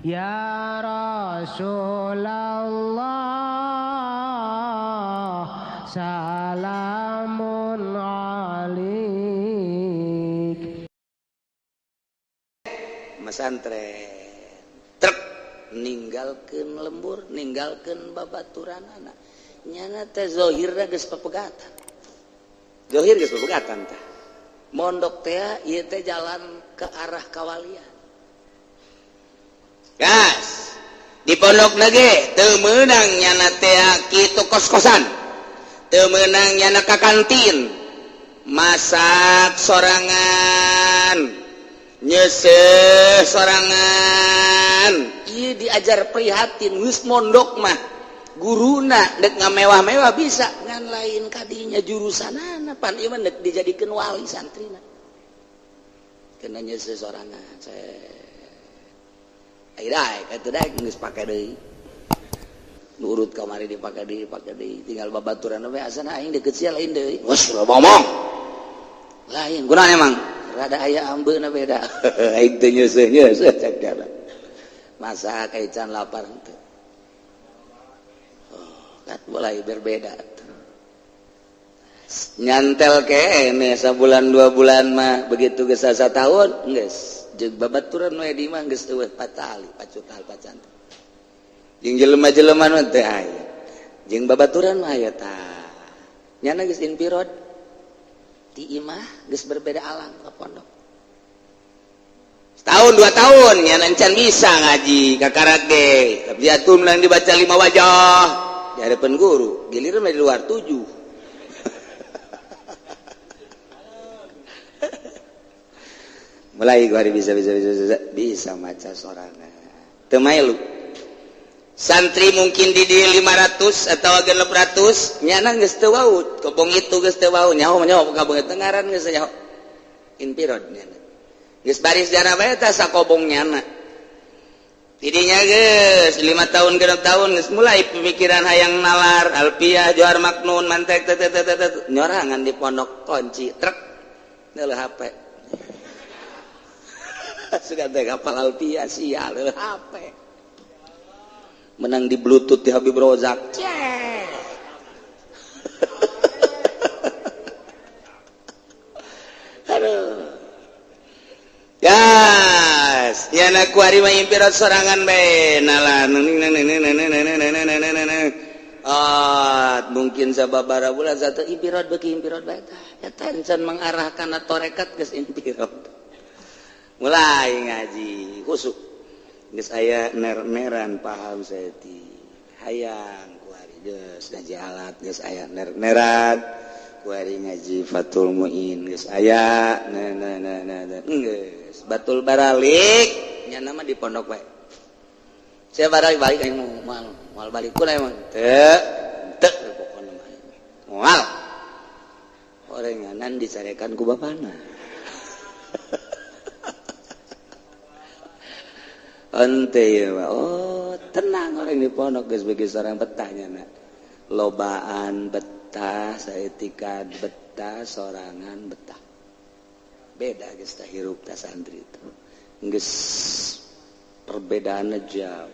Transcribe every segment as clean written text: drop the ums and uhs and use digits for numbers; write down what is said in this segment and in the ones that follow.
Ya Rasulullah salamun alik. Mesantren truk ninggalkeun lembur, ninggalkeun babaturanana. Nyana teh zahirna geus papegatan. Zahir geus papegatan tah. Mondok teh ieu teh jalan ke arah kawalian. Gas di pondok ge teu meunang nyana teh kitu kos-kosan. Teu meunang nyana ka kantin. Masak sorangan, nyeuseuh sorangan. Ieu diajar prihatin geus mondok mah. Guruna dek ngamewah-mewah bisa ngan lain kadinya jurusanana pan ieu mah dek dijadikeun wali santrina. Kena nyeuseuh sorangan. Ayo daek atuh daek geus pake deui. Nurut kamari dipake deui, pake deui. Tinggal babaturan we asana aing deukeut sia lain deui. Geus ngomong. Lain kunaon emang? Rada aya ambeuna beda. Aing teu nyeuseuh-nyeuseuh cek jana. Masak aya can lapar henteu. Oh, kan mulai berbeda. Nyantel kene sabulan 2 bulan mah begitu geus satahun geus jeung babaturan we di mah geus eueuh patali pacutal pacan. Jeung jelema-jelema nu teu aya. Jeung babaturan mah aya tah. Nyana geus inpirod ti imah geus berbeda alam ka pondok. Setahun 2 tahun nyana encan bisa ngaji kakarak ge. Tapi atuh menang dibaca 5 wajah di hadapan guru, giliran mah di luar 7. Mulai gua bisa bisa bisa bisa bisa maca sorangan. Teu malu. Santri mungkin di 500 atau 600 nyana geus teu wau, kobong itu geus teu wau, nyaho nyaho kabung teu ngaran geus nyaho. Inpirod nyana. Geus baris jana bae tah sakobong nyana. Tidinya geus 5 tahun 6 tahun geus mulai pemikiran hayang nalar, alfiah, johar maknun, mantek tet tet tet nyorangan di pondok kunci truk neuleuh HP. Sudah teh kapal alfiah sial HP. Menang di bluetooth di Habib Rozak. Aduh. Gas, nyana ku ari mah impirat sorangan bae nalan. Ah, mungkin sababaraha bulan satu impirat beuki impirat bae tah. Eta encan mengarahkan torekat geus impirat. Mulai ngaji khusuk. Geus aya ner-neran paham saeutik. Hayang ku ari geus ngaji alat geus aya ner-neran. Ku ari ngaji Fathul Muin geus aya na na na na geus batul baralik nya nama di pondok bae. Saya baralik balik aing moal moal balik ku emang teu teu pokona mah moal. Orenganan dicarekan ku bapana. Ente ya, oh tenang orang di pondok geus bagi seorang betahnya nak. Lobaan betah, saetikan betah, sorangan betah. Beda geus tah hirup tah santri itu. Geus perbedaanna jauh.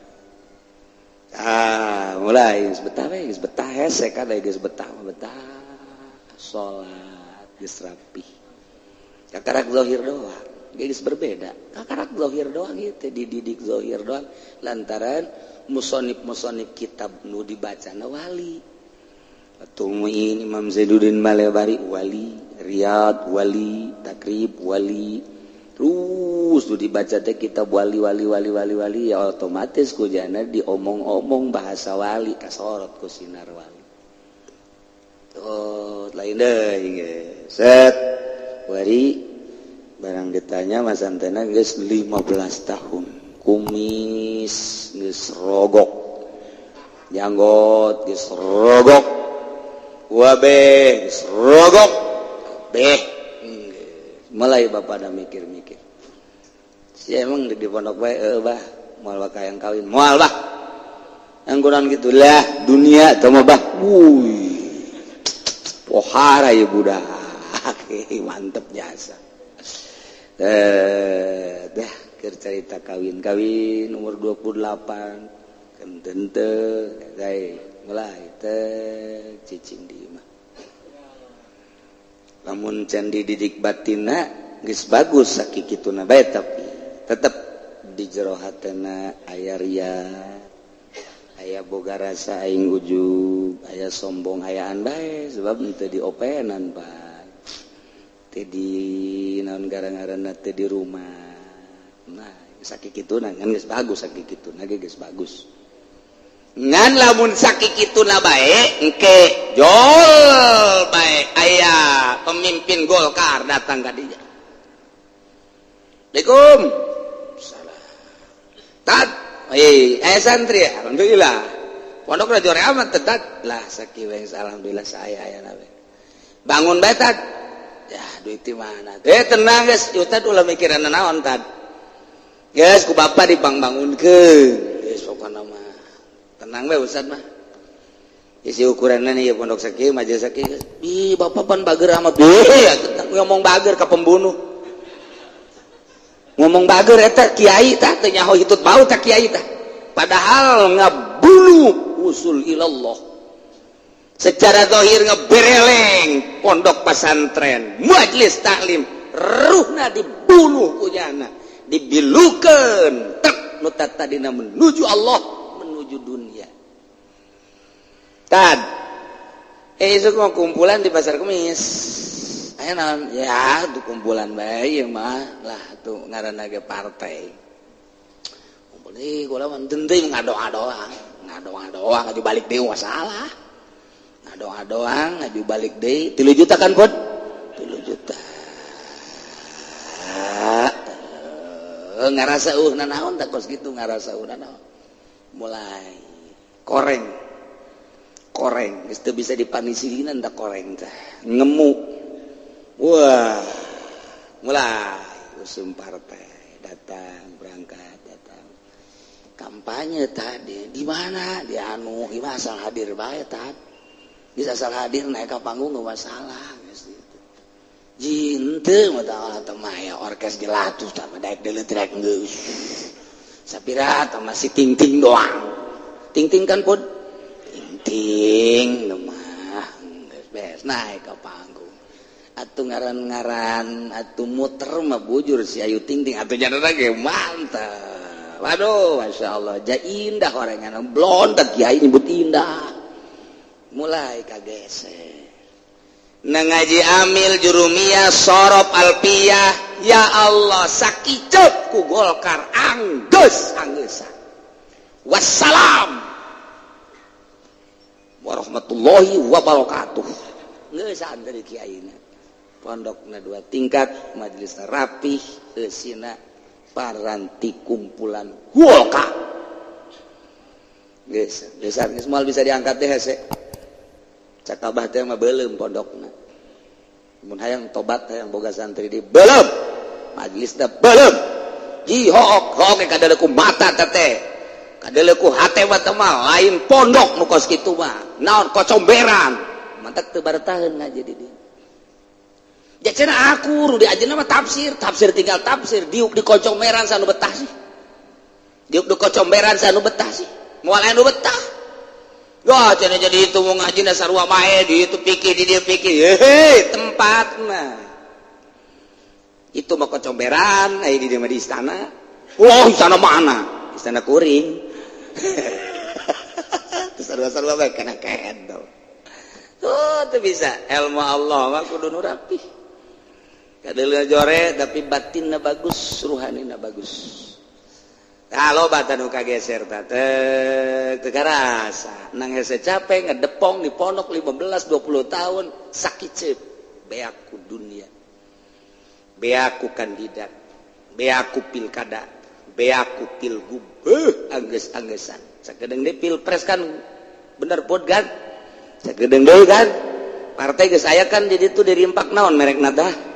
Ah, mulai geus betah we, geus betah hese kada geus betah mah betah. Salat geus rapih. Kakarak zahir doang. Geus berbeda. Kakarak zahir doang ieu teh dididik zahir doang lantaran musonib-musonib kitab nu dibacana wali. Fathul Muin Imam Zainuddin Malebari wali, Riyad wali, Takrib wali. Terus nu dibaca teh kitab wali wali wali wali wali ya otomatis ku jana diomong-omong bahasa wali kasorot ku sinar wali. Oh, lain deui geus. Set wari barang ditanya Mas Antena geus 15 tahun kumis geus rogok janggot geus rogok wabe geus rogok beh mulai bapak da mikir-mikir si emang di pondok bae bah moal bakal yang kawin moal bah angguran gitu lah dunia teu mah bah wuih pohara ieu budak mantep jasa. Dah Keur carita kawin, kawin umur 28 kan teu mulai teh cicing di imah. Lamun can dididik batinna geus bagus sakikituna bae, tapi tetep di jero hatena aya ria, aya boga rasa aing ujub, aya sombong, hayaan bae, sebab teu diopenan, Pak, teu di naon gara-garana teu di rumah. Nah, sakikituna ngan geus bagus, sakikituna ge geus bagus. Ngan lamun sakikituna bae engke jol bae aya pemimpin Golkar datang ka dinya. Assalamualaikum. Salah. Tad, eh santri, alhamdulillah. Pondok jore amat tetap lah sakieu, alhamdulillah saya aya nabe. Bangun bae, Tad. Ya, duit di mana? Eh, tenang guys, Ustad ulah mikiran naon, Tad. Geus ku bapak dibang-bangunkeun. Geus pokona mah tenang bae Ustad mah. Isi ukuranna nih ya pondok sakieu, majelis sakieu. Ih, bapak pan bager amat. Eh, ngomong bager ka pembunuh. Ngomong bager eta kiai tah teu nyaho hitut bau tah kiai tah. Padahal ngabunuh usul ilallah. Secara zahir ngebereleng pondok pesantren, majelis taklim, ruhna dibunuh ku nyana, dibilukeun tek nu tadina menuju Allah, menuju dunia. Tad, eh isuk mau kumpulan di Pasar Kemis. Aya naon? Ya, tuh kumpulan bae ieu mah lah tuh ngaranna ge partai. Kumpul deui kula mah deui ngadoa-doa, ngadoa-doa ngaju balik deui masalah. Ngadoa-doa ngaju balik deui 3 juta kan, Pod? 3 juta. Ngarasa nanaon tak kos gitu, ngarasa naon. Mulai koreng. Koreng geus teu bisa dipanisilinan tak koreng teh. Ngemu. Wah, mulai usum partai datang, berangkat, datang kampanye tadi di mana di anu gimana, asal hadir bae tadi bisa, asal hadir naik ke panggung nggak masalah geus gitu. Jinte mah tah ya orkes gelatus tah daek deuleu trek geus sapira tah masih ting-ting doang, ting-ting kan, Pun, ting-ting mah geus beres naik ke panggung atuh ngaran-ngaran atuh muter mah bujur si Ayu Ting Ting atuh jana ge mantap. Waduh, masya Allah, ja indah orangnya blondet, kiai nyebut indah, mulai kageser na ngaji amil jurumiyah, sorof, alpiyah. Ya Allah, sakiceup ku Golkar anggeus anggesan, wassalam warahmatullahi wabarakatuh. Geus dari kiai pondokna dua tingkat, majelis rapih, eusina paranti kumpulan Golkar. Geus geus geus moal bisa diangkat deh hese. Cak abah teh mah beuleum pondokna. Mun hayang tobat, hayang boga santri di beuleum majelisna, beuleum ji hook hook kadeuleu ku mata teteh, kadeuleu ku hate mah teh mah lain pondok nu kos kitu mah naon, kocomberan. Mantak teu baretaheun ngaji di dieu. Ya cenah aku nu diajeuna mah tafsir, tafsir tinggal tafsir, diuk di kocomberan sanu betah sih. Diuk di kocomberan sanu betah sih. Moal aya nu betah. Wah, cenah jadi itu mau ngaji sarua mae di itu pikir, di dia pikir. Hehe, tempatna. Itu mah kocomberan, aya di dia mah di istana. Wah, istana mana? Istana kuring. Terus sarua-sarua bae kana kendo. Oh, itu bisa. Ilmu Allah mah kudu nu rapih. Kadeuleu jore tapi batinna bagus, ruhanina bagus. Kalau batan nu kageser teh teu karasa. Nang hese capek ngedepong di pondok 15 20 tahun sakiceup beak ku dunia. Beak ku kandidat, beak ku pilkada, beak ku pilgub. Anggeus-anggesan. Sakedeung deui pilpres kan, bener pod kan? Sakedeung deui kan? Partai geus aya kan di ditu dirimpak naon merekna tah?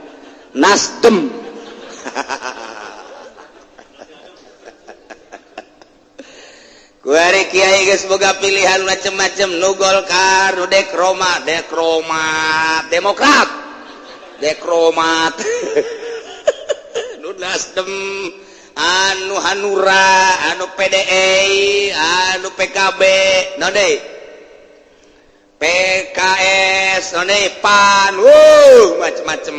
Nasdem. Kuari kiai geus boga pilihan macem-macem, nu Golkar, nu Dekroma, Dekromat, Demokrat, Dekromat, nu Nasdem. Anu Hanura, anu PDI, anu PKB, naon deui? PKS, naon deui? PAN, wuh, macem-macem.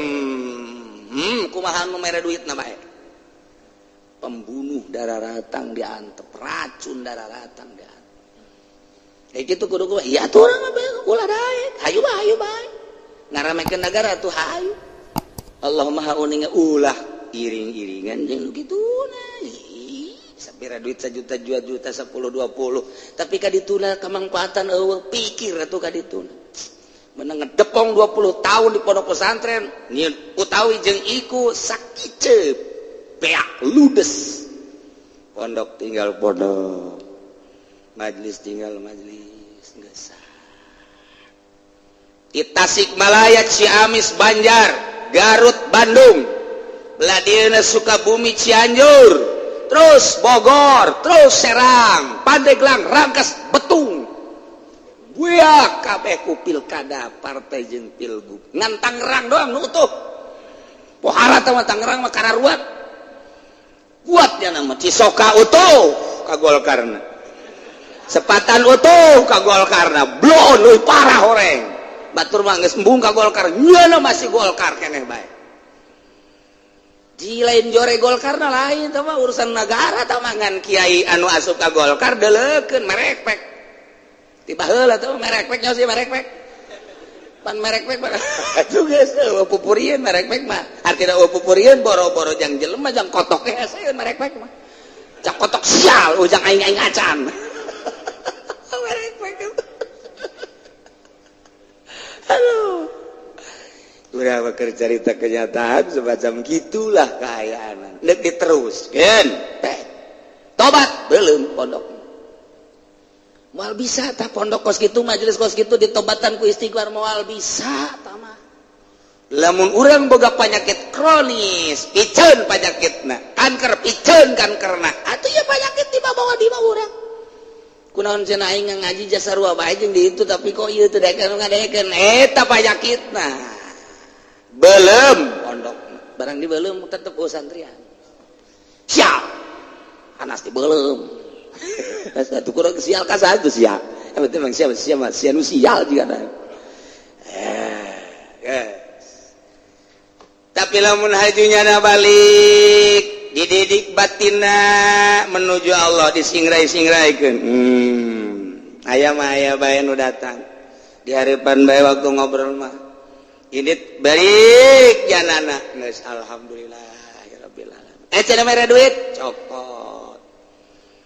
Kumaha nu mere duitna bae? Pembunuh darah ratang diantep, racun darah ratang diantep. Kayak gitu kudu kudu. Iya tuh urang mah ulah daek. Hayu bae, hayu bae. Ngaramekeun negara tuh hayu. Allah Maha uninga, ulah iring-iringan jeung nu kituna. Sapira duit, 1 juta, 2 juta, 10, 20, tapi kadituna kamangfaatan eueuh. Pikir atuh kadituna menang ngedepong 20 tahun di pondok pesantren nyieun utawi jeung iku sakice beak ludes. Pondok tinggal pondok, majlis tinggal majlis, geus. Di Tasikmalaya, Ciamis, Banjar, Garut, Bandung, Beladina, Sukabumi, Cianjur, terus Bogor, terus Serang, Pandeglang, Rangkas Betung, buya kabeh ku pilkada partai jeung pilgub. Ngan Tangerang doang nu utuh. Pohara teh mah, Tangerang mah kararuat kuatnya. Nama Cisoka utuh ka Golkarna, Sepatan utuh ka Golkarna, bloon leuwih parah horeng. Batur mah geus embung ka Golkar, nyeuna masih Golkar keneh bae. Di lain jore Golkar lain mah urusan negara tamangan. Kiai anu asup ka Golkar deleukeun merekpek tiba heula tuh, merekpek nya sih, merekpek pan merekpek mah juga pupurieun. Merekpek mah artina pupurieun, boro-boro jang jelema, jang kotok ge hese merekpek mah. Cak kotok sial ujang aing-aing acan merekpek. Aduh, udah cerita kenyataan semacam gitulah keayaan. Nek diteruskan, tobat belum pondok moal bisa tak. Pondok kos gitu, majelis kos gitu, ditobatan ku istighfar moal bisa tama. Lamun urang boga penyakit kronis, piceun penyakitna, kanker piceun kankerna atuh. Ya penyakit di bawah di bawah urang kunaon cenah aing ngaji jasa sarua bae jeung di itu, tapi kok ieu teu daekeun ngadaekeun eta penyakitna. Belum pondok barang di belum tetep oh santrian sial anas di belum satu kurang sial ka satu sial. Yang penting memang sial sial sial sial juga nah. Yes. Tapi lamun hajunya na balik dididik batina menuju Allah, disingrai-singraikeun, aya mah aya bae nu datang di harapan bae. Waktu ngobrol mah ini balik janana geus alhamdulillah ya rabbil alamin. Eh, cenah mere duit cokot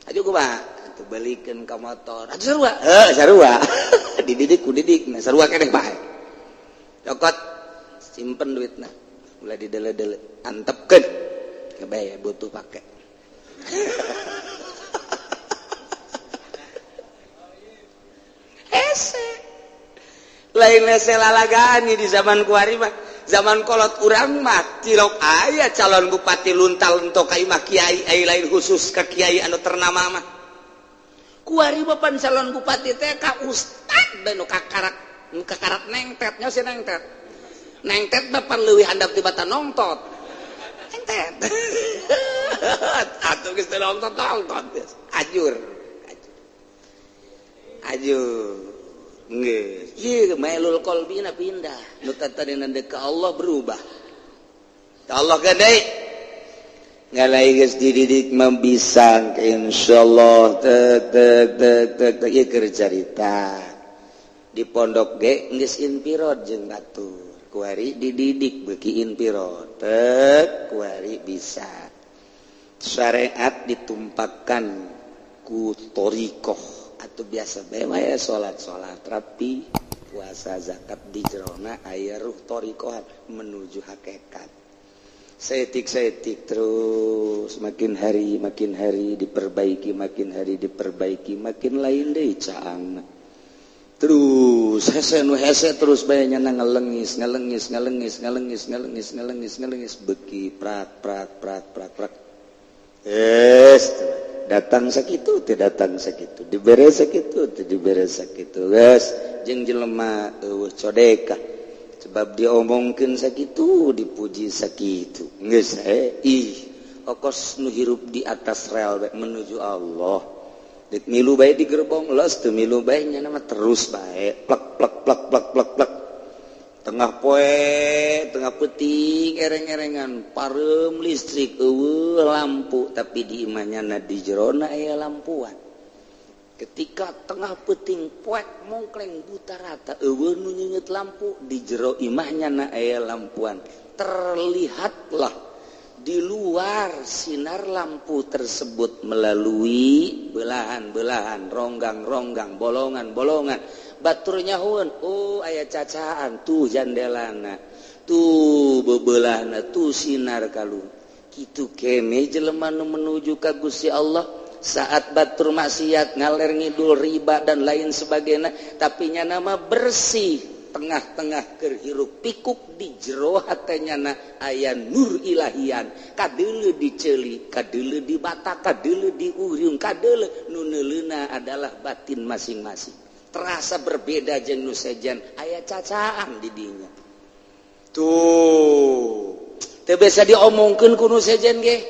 aju kumaha atuh, belikeun ka motor atuh sarua, heuh sarua dididik ku didik. Nah, sarua keneh bae, cokot simpen duitna, ulah didele-dele, antepkeun kebaya butuh pake. Hese lain hese lalagani di zaman kuari mah. Zaman kolot urang mah tilok aya calon bupati luntal untuk ka imah kiai ai, lain khusus ka kiai anu ternama mah. Kuari mah pan calon bupati teh ka ustad dan nu kakarak, nu kakarak nengtet nya si nengtet. Nengtet mah pan leuwih handap tibatan nongtot. Nengtet atuh geus teu nongtot nongtot geus ajur ajur. Mailul qalbina pindah, nu tadina ka Allah berubah ka Allah gede. Ngalai geus dididik mah bisa insyaallah. Tek tek tek tek tek, ieu keur carita di pondok ge geus inpirod jeung batur. Kuari dididik beuki inpirod, tek kuari bisa syariat ditumpahkan ku thoriqoh atau biasa bae ya, salat salat rapi, puasa, zakat, di jerona aya ruh thoriqohan menuju hakikat. Seetik-seetik terus makin hari diperbaiki, makin hari diperbaiki, makin lain deui caang. Terus hese nu hese terus bae nya, ngelengis ngelengis ngelengis ngelengis ngelengis ngelengis ngelengis, beki prak prak prak prak prak. Es datang sakitu teh, datang sakitu, dibere sakitu teh, dibere sakitu. Geus jeung jelema eueuh codeka sebab diomongkeun sakitu, dipuji sakitu, geus ih. Okos nu hirup di atas rel bae menuju Allah. Dit milu bae di gerbong los teu milu bae nya mah terus bae plek plek plek plek plek plek. Tengah poe, tengah peuting ereng-erengan pareum listrik eueuh lampu tapi di imahnya na di jerona aya lampuan. Ketika tengah peuting poek mongkleng buta rata eueuh nu nyeungeut lampu di jero imahnya na aya lampuan. Terlihatlah di luar sinar lampu tersebut melalui belahan-belahan, ronggang-ronggang, bolongan-bolongan. Batur nyahueun, oh aya cacaan tuh jandelana, tuh bebelahna, tuh sinar kalu. Kitu kene jelema nu menuju ka Gusti Allah saat batur maksiat ngaler ngidul riba dan lain sebagainya, tapi nyana mah bersih tengah-tengah keur hirup pikuk di jero hatenya na aya nur ilahian kadeuleu di ceuli kadeuleu di bata kadeuleu di uriung kadeuleu nu neuleuna adalah batin masing-masing terasa berbeda jeung nu sejen aya cacaan di dinya tuh teu bisa diomongkeun ku nu sejen ge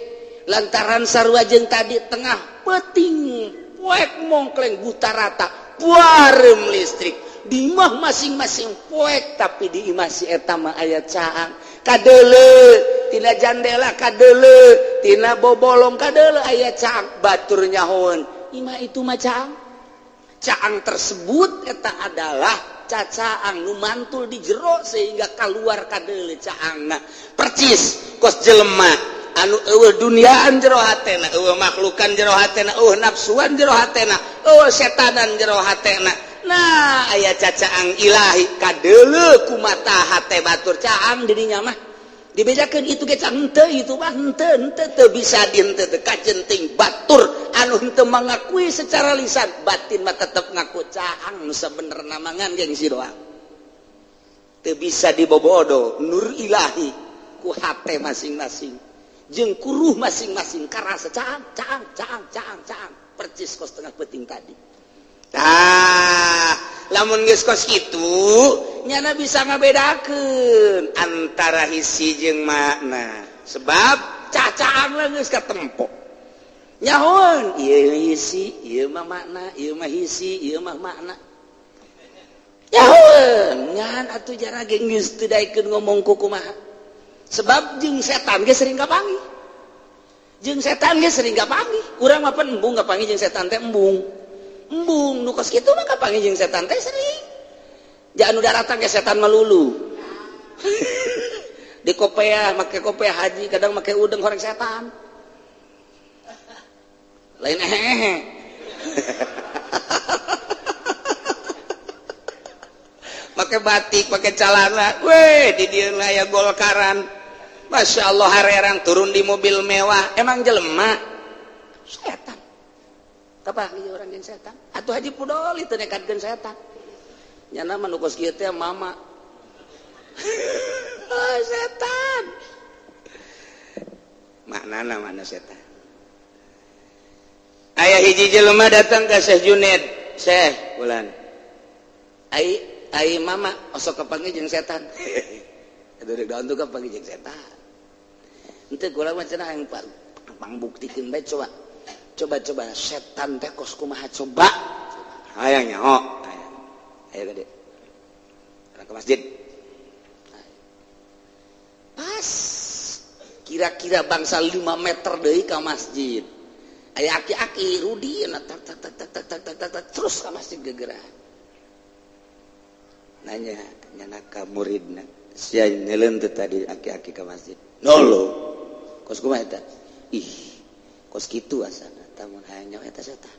lantaran sarua jeung tadi tengah peuting poek mongkleng buta rata puareum listrik di imah masing-masing poek tapi di imah si eta mah aya caang kadeuleu tina jandela kadeuleu tina bobolong kadeuleu aya caang batur nyahoeun imah itu mah caang caang tersebut eta adalah cacaang nu mantul di jero sehingga keluar kadeuleu caangna percis kos jelema anu eueuh duniaan jero hatena eueuh makhlukan jero hatena eueuh nafsuan jero hatena eueuh setanan jero hatena. Nah aya cacaang ilahi kadeuleu ku mata hate batur caang dirinya mah dibedakeun itu ge caang henteu itu mah henteu henteu teu bisa dihenteu teu kajenting batur anu henteu mengakui secara lisan batin mah tetep ngaku caang nu sabenerna mah ngan gengsi doang teu bisa dibobodo nur ilahi ku hate masing-masing jeung ku ruh masing-masing karasa caang caang caang caang caang percis kos tengah peuting tadi. Tah, lamun geus kos kitu nyana bisa ngabedakeun antara hisi jeung makna. Sebab cacaan lah geus katempo. Nyahoeun ieu hisi, ieu mah makna, ieu mah hisi, ieu mah makna. Nyahoeun ngan atuh jara ge geus teu daekeun ngomong ku kumaha. Sebab jeung setan ge sering kapanggih. Jeung setan ge sering kapanggih. Urang mah pan embung kapanggih jeung setan teh embung. Embung nu kos kitu mah kapanggih jeung setan teh sering. Ja anu daratang ge setan melulu. Di kopeah make kopeah haji kadang make udeng horeng setan. Lain ehehe. Make batik, make calana. Weh, di dieu aya golkaran. Masya Allah harerang turun di mobil mewah. Emang jelema? Setan. Kapanggih orang jeung setan atuh haji pudol teu nekatkeun setan nyana mah nu kos kieu teh mama. Oh, setan maknana mana setan aya hiji jelema datang ka Syekh Junaid. Syekh bulan ai ai mama osok kapanggih jeung setan. Aduh rek daun tuh kapanggih jeung setan henteu kula mah cenah hayang pangbuktikeun bae coba. Coba-coba setan teh kos kumaha coba hayang nyaho ayo gede orang ke masjid pas kira-kira bangsa 5 meter deui ka masjid aya aki-aki rudi tak tak tak tak tak tak tak terus ka masjid gegeran nanya nyana ka muridna sia nyeleun teu tadi aki-aki ka masjid nolo kos kumaha eta ih kos kitu asana tamun hayang nyawa eta setan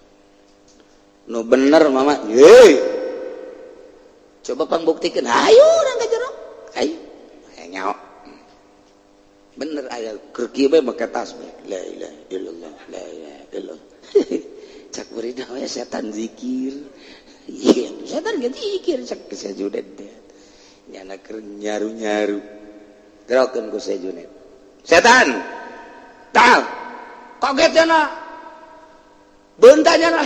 nu bener mama ye coba pangbuktikan ayo urang ka jero ayo hayang nyawa bener aya keur kieu bae make tas bae la ilaha illallah la ilaha illallah cak muridna we setan zikir ieu setan ge zikir cak Syekh Junaid nyana keur nyaru-nyaru gerokeun ku Syekh Junaid setan tal kaget jana beunta jana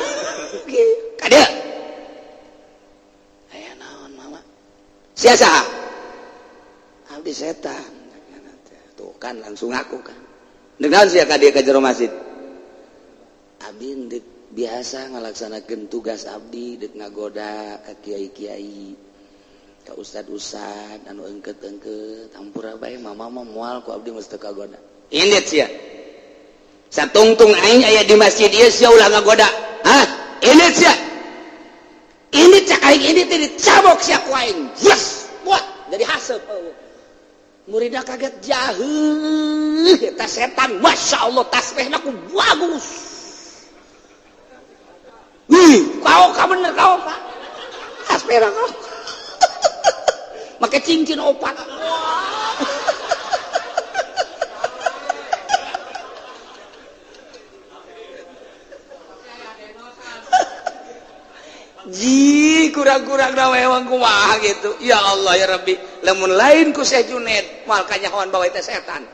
kadieu aya naon mama sia saha abdi setan tuh kan langsung ngaku kan Dek naon sia ka dieu ka jero masjid? Abdi dek biasa ngalaksanakeun tugas abdi, dek ngagoda ka kiai-kiai, ka ustad-ustad anu engket-engket, hampura bae mama mah moal ku abdi mesti kagoda. Indit sia. Satungtung aing aya di masjid ieu sia ulah ngagoda. Hah? Indit sia. Ini cak aing ini teh dicabok sia ku aing. Yes, buat jadi haseup. Muridna kaget jaheuh eta setan. Masya Allah tasbihna ku bagus. Wih, kau ka bener kau Pak. Tasbihna kau. Make cincin opat. Ji kurang-kurang ewang kumaha gitu. Ya Allah ya Rabbi, lamun lain ku Syekh Junaid moal kanyahoan bawa eta setan.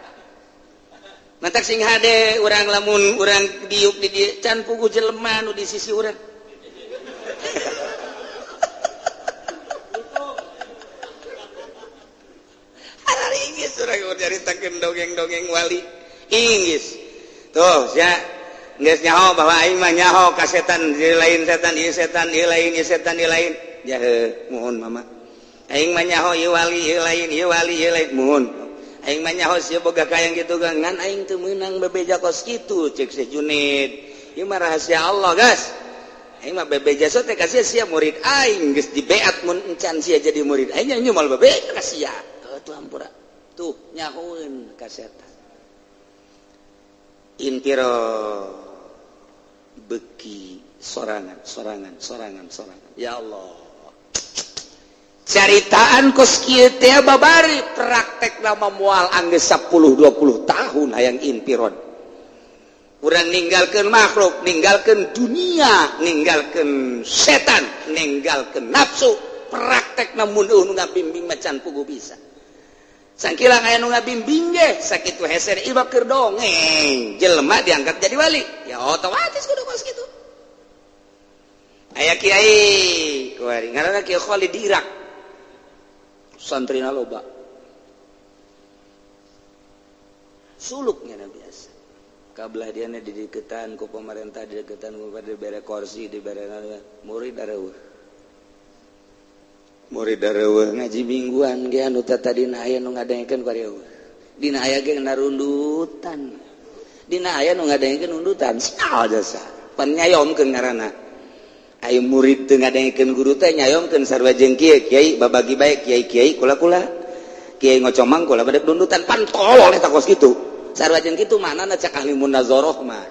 Mantak sing hade urang lamun urang diuk di dieu can puguh jelema nu di sisi urang. Inggris urang nyaritakeun dongeng-dongeng wali. Inggris. Tuh sia geus nyaho bahwa aing mah nyaho ka setan ieu lain setan ieu setan ieu lain ieu setan ieu lain. Ya mohon mama. Aing mah nyaho ieu wali ieu lain ieu wali ieu lain mohon. Aing mah nyaho sia boga kayang kitu ngan aing teu meunang bebeja kos kitu ceuk Syekh Junaid. Ieu mah rahasia Allah, guys. Aing mah bebeja so teh ka sia sia murid aing geus dibeat mun encan sia jadi murid aing nya moal bebeja ka sia. Tuh hampura. Tuh nyahoeun ka setan. Intiro beki sorangan sorangan sorangan sorangan. Ya Allah. Caritaan kos kieu teh babari praktek nama moal anggeus 10 20 tahun hayang intiron. Urang ninggalkeun makhluk, ninggalkeun dunia, ninggalkeun setan, ninggalkeun nafsu, praktek namun nu ngabimbing macan pugu bisa. Sangkilang aya nu ngabimbing ge sakitu hese ieu keur dongeng, jelema diangkat jadi wali. Ya otomatis kudu kos kitu. Aya kiai kuari ngaranna Kiai Khalid di Irak. Santrina loba. Suluknya biasa. Kabelah diana dideketan ku pemerintah, dideketan ku dibere kursi, dibere murid areueuh. Murid areueuh ngaji mingguan ge anu tadina aya nu ngadengekeun ku areueuh. Dina aya ge narundutan. Dina aya nu ngadengekeun undutan. Saha jasa. Pan nyayomkeun ngaranna. Ayo murid teu ngadengekeun guru teh nyayomkeun sarua jeung kieu, kiai babagi bae kiai-kiai kula-kula. Kiai ngocomang kula bade dundutan pan tolol eta kos kitu. Sarua jeung kitu manana cak ahli munazarah mah.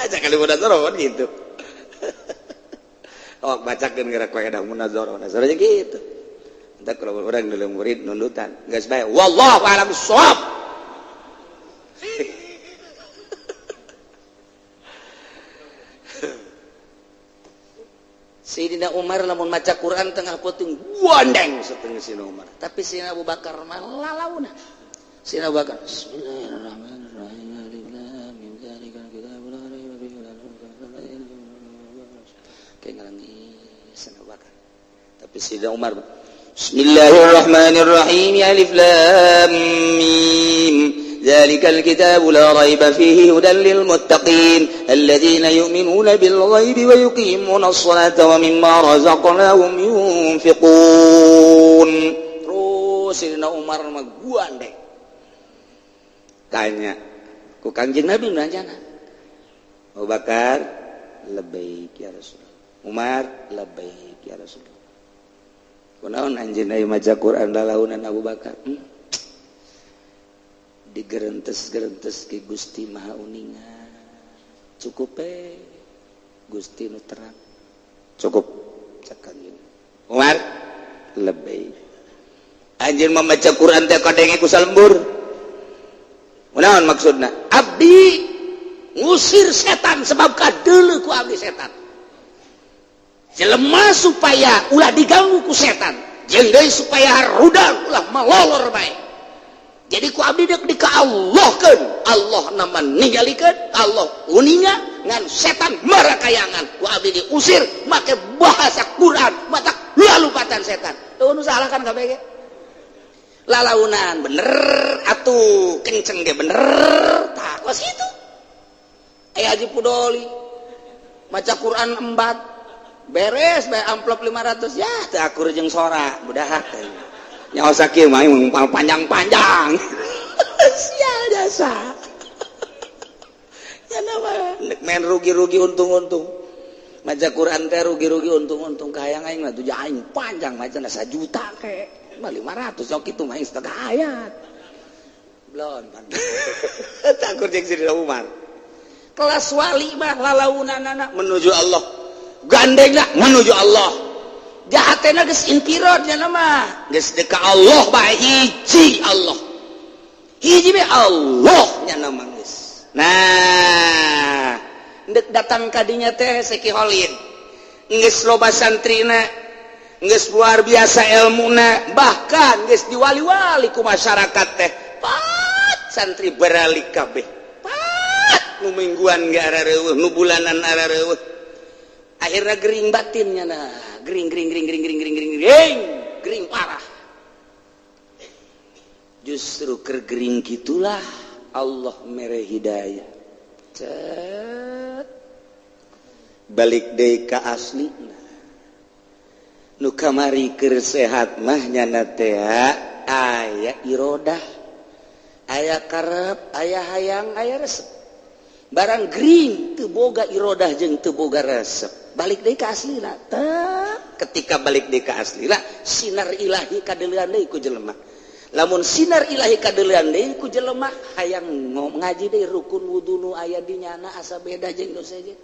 Cak ahli munazarah kan gitu. Oh bacakeun geura ku edah munazarah. Sarua jeung kitu. Entar kalau urang deuleu murid nundutan, geus bae wallahu a'lam bissawab. Sayyidina Umar lamun maca Quran tengah peuting gondeng setengah Sayyidina Umar. Tapi Sayyidina Abu Bakar mah lalauna. Sayyidina Abu Bakar bismillahirrahmanirrahim alif lam mim zalikal kitabul la raiba fihi kayak ngalangis Sayyidina Abu Bakar. Tapi Sayyidina Umar bismillahirrahmanirrahim alif lam mim zalikal kitabul la raiba fihi hudan lil muttaqin alladzina yu'minuna bil ghaibi wa yuqimuna as-salata wa mimma razaqnahum yunfiqun. Terus Sayyidina Umar mah gandeng. Tanya ku Kangjeng Nabi nanya, Abu Bakar labbaik ya Rasulullah, Umar labbaik ya Rasulullah. Kunaon anjeun aya maca Quran lalaunan Abu Bakar? Digerentes-gerentes ke Gusti Maha Uninga. Cukup Gusti nu terang. Cukup cak Kangjeng. Umar labbaik. Anjeun mah maca Quran teh kadenge ku salembur. Kunaon maksudna? Abdi ngusir setan sebab kadeuleu ku abdi setan. Jelema supaya ulah diganggu ku setan. Jeung deui supaya rudal ulah malolor bae. Jadi ku abdi deuk dikaallahkeun. Allah nama ninggalikeun, Allah uninga ngan setan marakayangan. Ku abdi diusir make bahasa Quran, mata lalupatan setan. Tuh nu salah kan kabeh ge. Lalaunan bener atuh kenceng ge bener tah kos kitu. Aya Haji Pudoli maca Quran embat beres bae amplop 500 ya teu akur jeung sora budak teh. Nyaho sakieu mah panjang-panjang. Sial jasa. Ya nama main rugi-rugi untung-untung. Maca Quran teh rugi-rugi untung-untung kahayang aing mah tuh aing panjang macana 1 juta ke. Mah 500 sok kitu mah setengah ayat. Belon. Takur jeung Sidina Umar. Kelas wali mah lalaunanana menuju Allah. Gandengna menuju Allah. Jahatna geus infirod nya mah. Geus deuk ka Allah bae hiji Allah. Hiji bae Allah nya mah geus. Nah, ndek datang ka dinya teh Seki Holid. Geus loba santrina, geus luar biasa ilmuna, bahkan geus diwali-wali ku masyarakat teh. Pat santri beralik kabeh. Pat nu mingguan ge arareueuh, nu bulanan arareueuh. Akhirnya gering batinnya nah, gering gering gering gering gering gering gering gering, gering parah. Justru kergering gitulah Allah mere hidayah. Cet. Balik deui ka asli. Nu kamari keur sehat mah nyana teh aya irodah, aya karep, aya hayang, aya resep. Barang gering teu boga irodah jeung teu boga resep. Balik deui ka aslina. Ketika balik deui ka aslina, sinar ilahi kadeulean deui ku jelema. Lamun sinar ilahi kadeulean deui ku jelema hayang ngaji deui rukun wudu nu aya di nyana asa beda jeung nu sejen.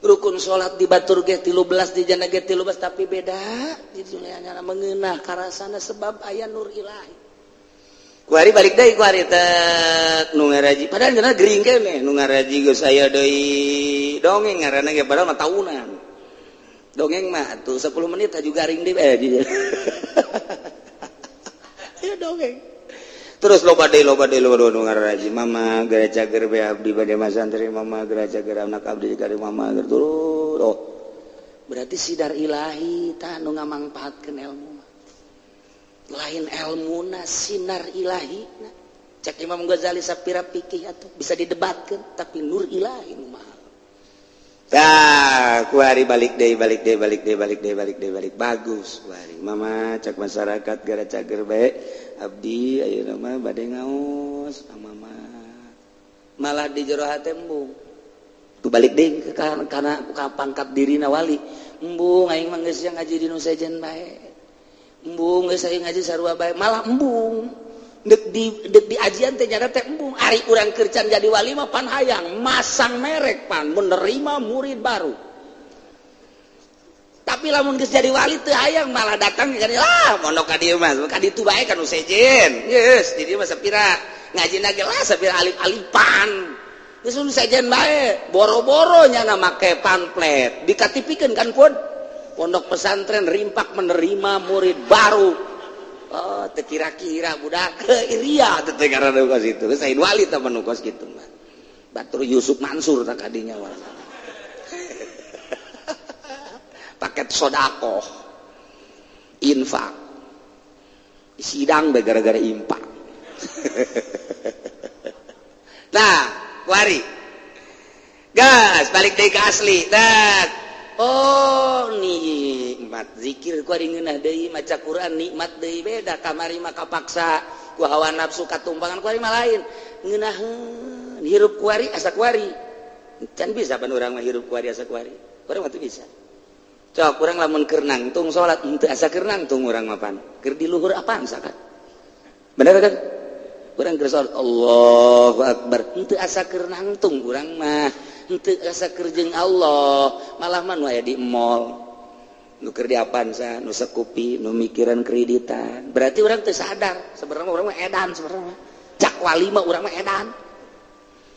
Rukun salat di batur ge 13 di jana ge 13 tapi beda di nyana mengeunah karasana sebab aya nur ilahi. Kuari balik deui kuari teh nu ngaraji padahal cenah gering keneh nu ngaraji geus aya deui dongeng ngaranna ge padahal mah tahunan. Dongeng mah atuh 10 menit aju garing deui ya dongeng. Terus loba deui loba deui loba nu ngaraji mama gara cager be abdi bade masantri mama gara cager anak abdi kari mama terus. Oh. Berarti sidar ilahi tah nu ngamangpaatkeun ilmu. Lain ilmuna sinar ilahi. Cek Imam Ghazali sapira pikih atuh bisa didebatkeun tapi nur ilahi nu mahal. Tah kuari balik deui balik deui balik deui balik deui balik deui balik bagus kuari mama cek masyarakat gara cager bae abdi ayeuna mah bade ngaos mama malah di jero hate embung tu balik deui ke kana pangkat dirina wali embung aing mah geus ngaji di nu sejen bae embung geus aing ngaji sarua bae malah embung dek di ajian teh nyana teh embung ari urang keur can jadi wali mah pan hayang masang merek pan menerima murid baru tapi lamun geus jadi wali teu hayang malah datang jadi lah mondok ka dieu mah ka ditu bae ka nu sejen geus di dieu mah sapira ngajina ge lah sapira alif-alifan geus nu sejen bae boro-boro nyana make pamflet dikatipikeun kan pun pondok pesantren rimpak menerima murid baru. Oh, teu kira-kira budak ria teu ngaranna kos itu. Geus lain wali tah mah kos kitu mah. Batur Yusuf Mansur tah kadinya wali. Paket sodakoh. Infak. Sidang bae gara-gara impak. Nah, kuari. Gas, balik deui ka asli. Nah. Oh nikmat zikir ku ari ngeunah deui maca Quran nikmat deui beda kamari mah kapaksa ku hawa nafsu katumpangan ku ari mah lain ngeunaheun hirup ku ari asa ku ari can bisa pan urang mah hirup ku ari asa ku ari urang mah teu bisa cok urang lamun keur nangtung salat henteu asa keur nangtung urang mah pan keur di luhur apaan sakat bener kan urang keur salat Allahu akbar henteu asa keur nangtung urang mah henteu asa keur jeung Allah malah mah nu aya di mall nu keur di Avanza nu sekupi nu mikiran kreditan berarti urang teu sadar sebenarnya urang mah edan sebenarnya cak wali mah urang mah edan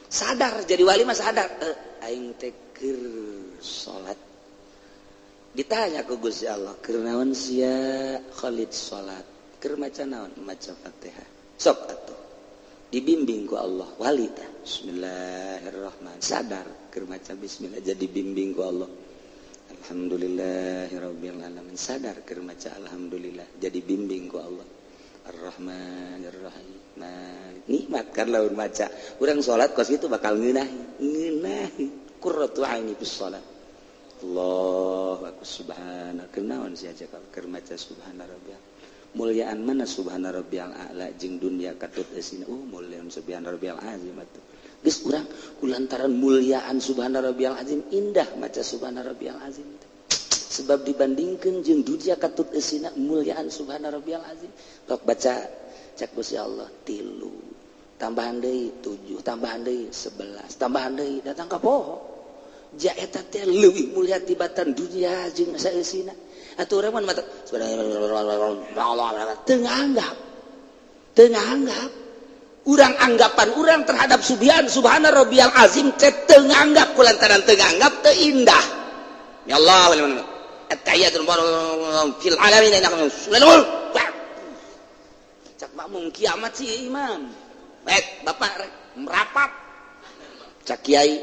sadar jadi wali mah sadar aing teh keur salat ditanya ku Gusti Allah keur naon sia Khalid salat keur maca naon maca Fatihah sok atuh dibimbing ku Allah wali tah bismillahirrahman sadar keur maca bismillah jadi bimbing ku Allah alhamdulillahirabbil alamin sadar keur maca alhamdulillah jadi bimbing ku Allah Ar-Rahmanir Rahim. Nah, nikmat kan lamun maca. Urang salat kos itu bakal ngeunah, ngeunah. Qurratu aini bis salat. Allah aku subhana kenaon sia cakap keur maca subhana rabbiyal. Mulyaan mana subhana rabbiyal a'la jeung dunya katut eusina. Oh, mulyaan subhana rabbiyal azim atuh. Geus urang kulantaran mulyaan subhana rabbiyal azim indah maca subhana rabbiyal azim. Sebab dibandingkan jeung dunia katut eusina mulyaan subhana rabbiyal azim. Tok baca cek Gusti Allah 3 tambahan deui 7 tambahan deui 11 tambahan deui datang ka poho. Ja eta teh leuwih mulia tibatan dunia jeung saeusina. Atuh urang mah teu nganggap. Teu nganggap. Urang anggapan urang terhadap subhan subhana rabbiyal azim teh teu nganggap kulantaran teu nganggap teu indah. Ya Allah at-tahiyatul fil alamin cak makmum kiamat sih imam. Baik, bapak rek merapat. Cak kiai